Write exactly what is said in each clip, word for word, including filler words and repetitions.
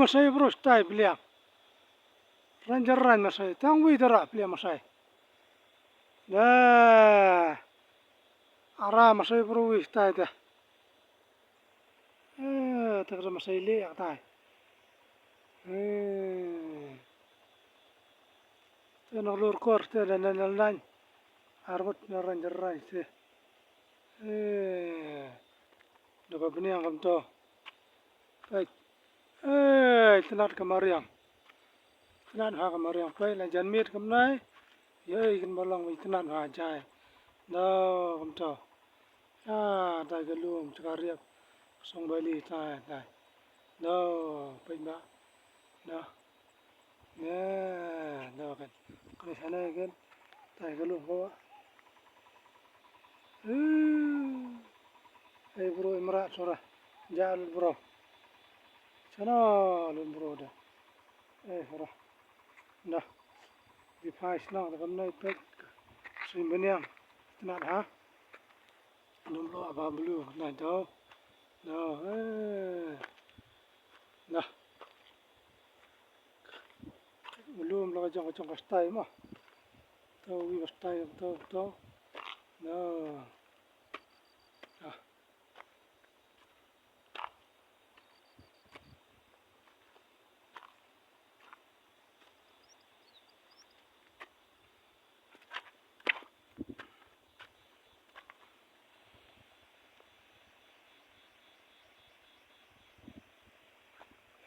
Masai bro stai bliang. Ranjar ran masai tang wi dara bliang masai. Da ara masai bro wi stai da. Eh, tak masai le ak tai. Eh. Te nok lur kor te da nan nan nan. Arbut na ranjar ran te. Eh. Da ba bniang kam to. Peit. Eh, tnat ka mariang. Tnat ha ka mariang peit la jan miet kam nai. Ye kan ba long wi tnat ha jai. Da kam to. Ah, dai ka lum chaka riap. Song bali tai tai. Da peit ba. Da. Ne, da kan. Kan sana kan. Tai ka lum ko. Ei bro imra sora. Ja lun bro. Sana lun bro da. Ei sora. Da. Di phai sna da kam nai pek. Sui beniang. Tnat ha. Dum lo ba blu na do. Do. Eh. Na. Blu lo jong jong ka stai ma. To wi ba stai to to. Na. Ah.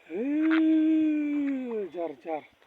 Hei, jar jar.